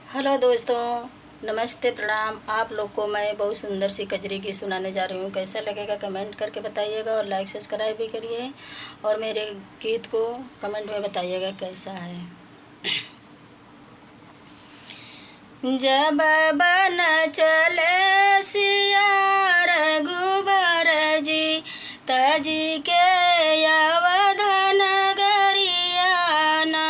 Hello दोस्तों, नमस्ते, प्रणाम। आप लोग को मैं बहुत सुंदर सी कजरी की सुनाने जा रही हूँ। कैसा लगेगा कमेंट करके बताइएगा और लाइक सब्सक्राइब भी करिए और मेरे गीत को कमेंट में बताइएगा कैसा है। जब बन चले सिया रघुबर जी, तजी के अवध नगरियाना।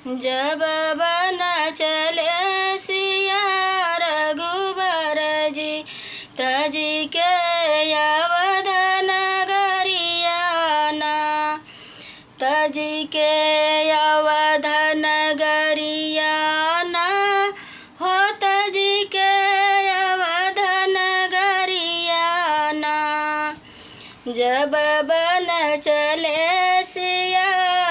जब बन चले सिया रघुबर जी, तजी के अवध नगरियाना। तजी के अवध नगरियाना, हो तजी के अवध नगरियाना। जब बन चले सिया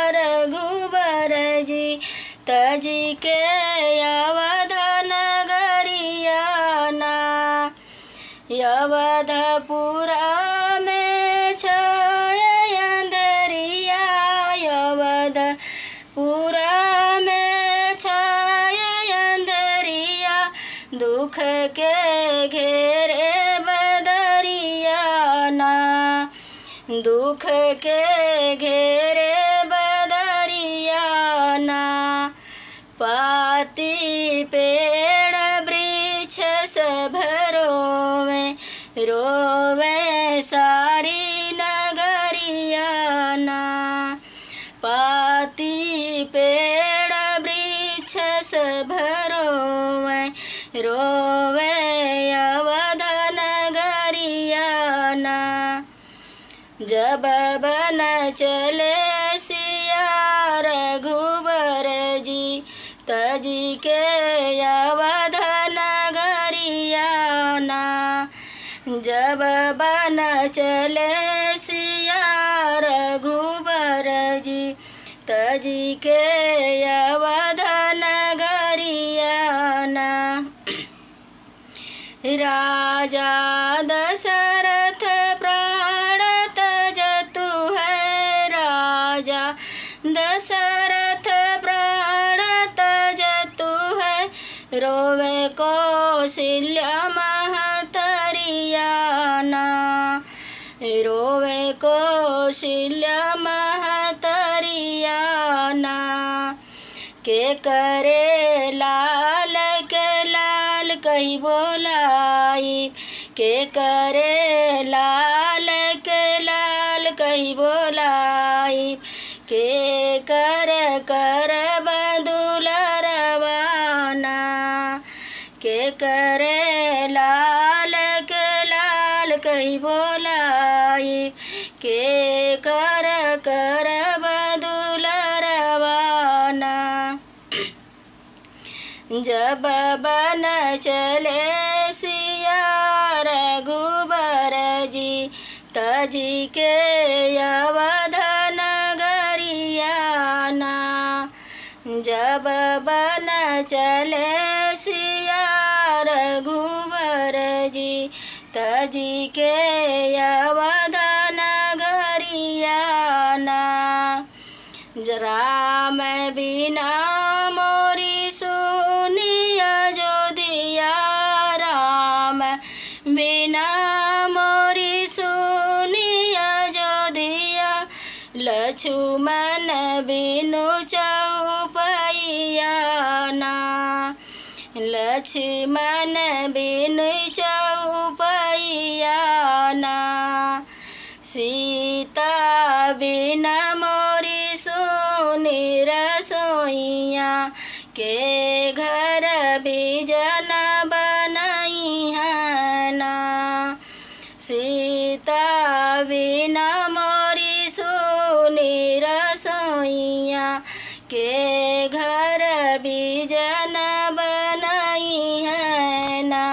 रघुबर जी, तजी के अवध नगरियाना। अवधपुरा में छाय अंधरिया, अवधपुरा में छाय अंधरिया। दुख के घेरे बदरियाना, दुख के घेरे बदरियाना। पाती पेड़ वृक्ष सब रोवे, रोवे सारी नगरियाना। पाती पेड़ वृक्ष सब रोवे, रोवे अवध नगरियाना। जब बन चले सिया रघुबर जी, तजी के अवध नगरियाना। जब बन चले सिया रघुबर जी, तजी के अवध नगरियाना। राजा दशरथ प्राण तजतु है, राजा दशरथ प्राण तजतु है। रोवे कौशल्या महतरियाना, रोवे कौशल्या महतरियाना। के करे लाल के लाल कही बोलाई, के करे लाल के लाल कही बोलाई। के कर कर बदुलरवाना, के करे लाल के लाल कही बोलाई। के कर कर बदुलरवाना। जब बन चले सिया रघुबर जी, तजी के अवध नगरियाना। जब बन चले सिया रघुबर जी, तजी के अवध नगरियाना। राम बिना मोरी सुनिया जो दिया, राम बिना मोरी सुनिया जो दिया। लक्ष्मण बिनु चौपैयाना, लक्ष्मण बिनु चौपैयाना। सीता बिना मोरी सुनी रसोइया, के घर बिजन बनैहना। सीता बिना मोरी सुनी रसोइया, के घर बिजन बनैहना।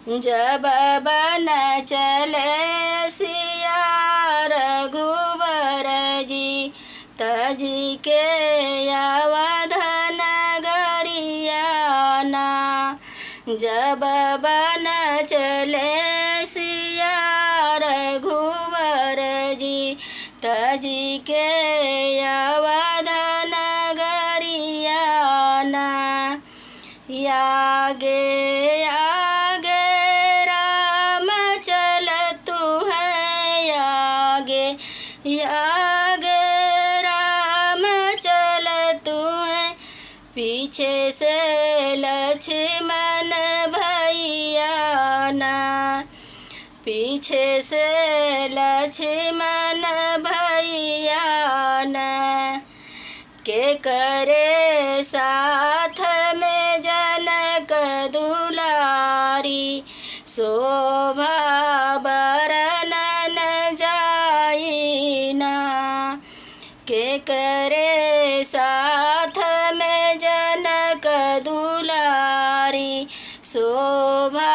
जब बन चले सिया रघुबर जी, तजी के अवध नगरियाना। जब बन चले सिया रघुबर जी, तजी के अवध नगरियाना। आगे आगे राम चल तू है, आगे आगे राम चल तू है, पीछे से लक्ष्मण भैया ना, पीछे से लक्ष्मण भैया न। के करे साथ में जनक दुलारी, शोभा बरनन जाई ना। के करे साथ में जनक दुलारी, शोभा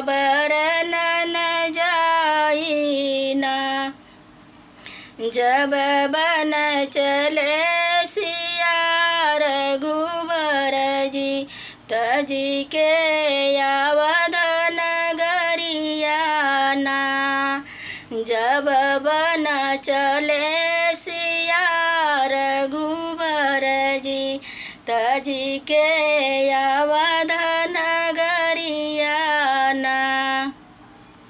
बरनन जाई ना। जब बन चले सिया रघुबर जी, तजी के अवध नगरिया ना। जब बन चले सिया रघुबर जी, तजी के अवध